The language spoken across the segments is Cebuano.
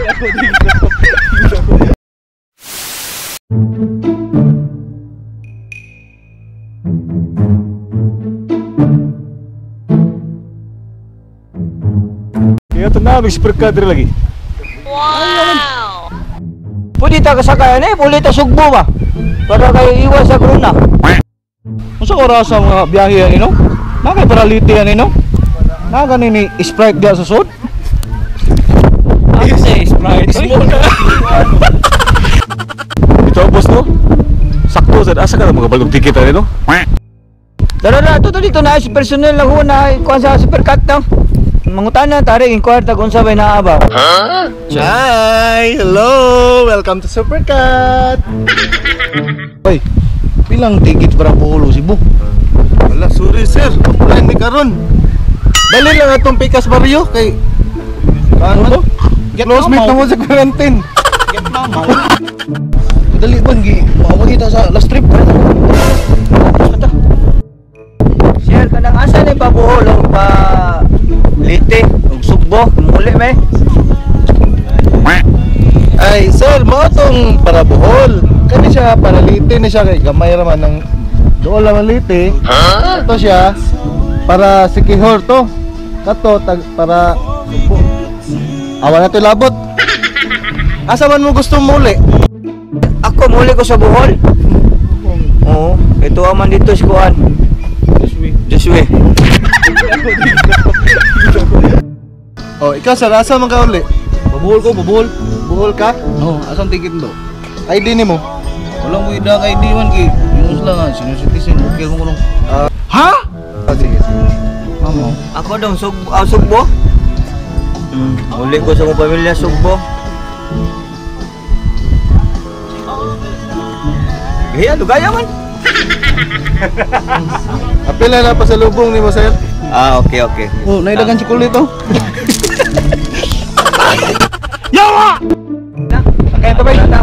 Kaya ito na, mag-super cut lagi. Wow! Pwede ta kasakay ani, pwede ta Sugbo ba? Para kayo iwas sa corona. Unsa oras ang mga biyahe ani no? Na kay paralite ani no? Na gani ni Sprite diha sa sud? Ay, Sprite. Small. Ito boss no? Sakto sad asa ka mga balog ticket ani no? Dara na to dito na si personnel lang ho na kuan sa supercut no. Mangutana tari inquire tag unsa bay naa ba? Hi! Hello! Welcome to Supercat! Oy, pilang ticket para Bohol o Cebu? Wala, sorry sir. Wala ni karon. Dali lang atong Pikas Barrio kay Ano to? Close mate na mo sa quarantine. Dali ba gi maawagi ta sa last trip? Sir, kanang asa ni pa Bohol o pa Leyte ug Sugbo, muli may. Ay, sir, mao tong para Bohol. Kani siya para Leyte ni siya kay gamay ra man ng dool lang ang Leyte. Ito siya para Sikihor to. Kato tag para Sugbo. Awa na to labot. Asa man mo gusto muli? Ako muli ko sa Bohol. Oo, ito man dito si kuan. Josue. Oh, ikaw sir, asa man ka uli? Pabuhol ko, pabuhol. Bohol ka? No, asang ticket do? ID nimo? Walang mo ida kay di man kay yung lang nga senior citizen okay mo kuno. Ha? Ah, sige, sige. Amo. Ako dong Sugbo. Muli ko sa akong pamilya Sugbo. Gaya, lugaya man. Apila na pasalubong nimo, sir. Ah, okay, okay. Oh, naidagan chocolate oh. Yawa! Kaya to bay. Mata,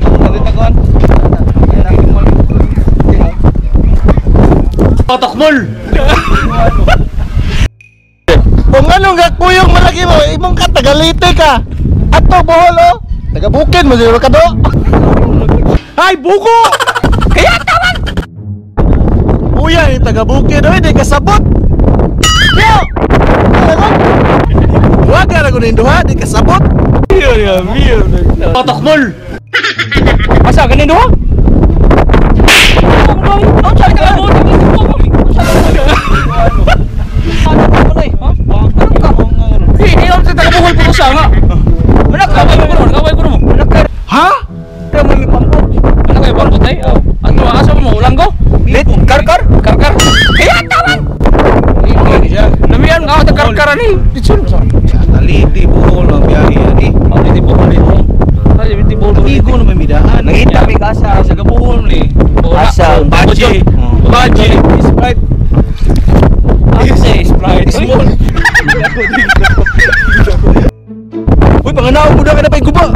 mata kuan. Patakmol. Kung anong gakuyong malaki mo, imong ka tagalite ka. Ato Bohol oh. Taga Bukid mo siguro ka do. Ay, buko! Kaya tawan. Uya, yung taga Bukid oy, di kasabot. Yo! Wa ka ra kunin duha, di kasabot. Patakmol. Asa ganin duha? Ha? Ano kayo bangkot ay? Ano asa mo ulang ko? Karkar? Karkar. Kaya tawan. Lamian ka ta karkar ani. Ditsun. Taliti Bohol ang biyahe ani. Oh, di Bohol dito. Ay, di Bohol. Igo na may midaan. Nangita mi ka sa Sa Bohol ni. Asa, Baji. Baji. Sprite. Asa Sprite. Small. Uy, panganaw mo na ka na pa'y guba.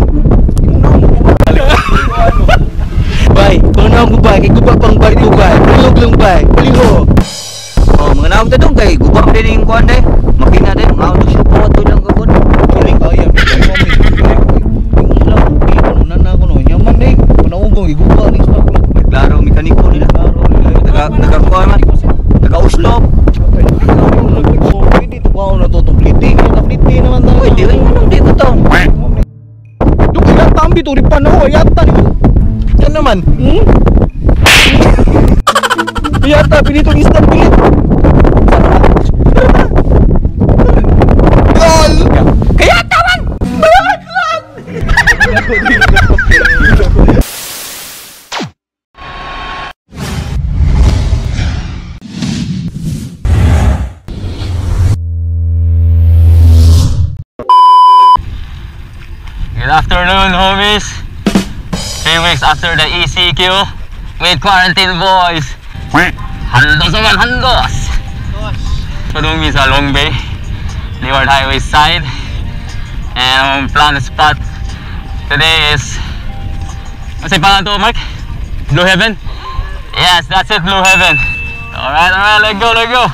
Bay, panganaw mo bay, kay guba pang barko bay. Pulog lang bay, puliho. Oh, mga naog ta dong kay guba pa din yung kuan day. Makina day, mga auto shop to lang gabon. Kini kaya, yung lang, ano na ako no, nyaman day. Panaugong iguba ni spark plug. May klaro mekaniko nila. Taga taga kuan man. Taga Oslo. Pwede to ba na to pliti? Kaya pliti naman tayo. Uy, di ay anong di ko to. Duk ila tambi to ripan ako, yata ni. Yan naman. Hmm? Yata pinitong isda pilit. Gol! Kaya tawan. Good afternoon, homies. 3 weeks after the ECQ with quarantine boys. Handos naman, handos. Padung sa Long Bay, Leeward Highway side. And ang plan spot today is, what's the pangalan to, Mark? Blue Heaven? Yes, that's it, Blue Heaven. Alright, alright, let's go, let's go.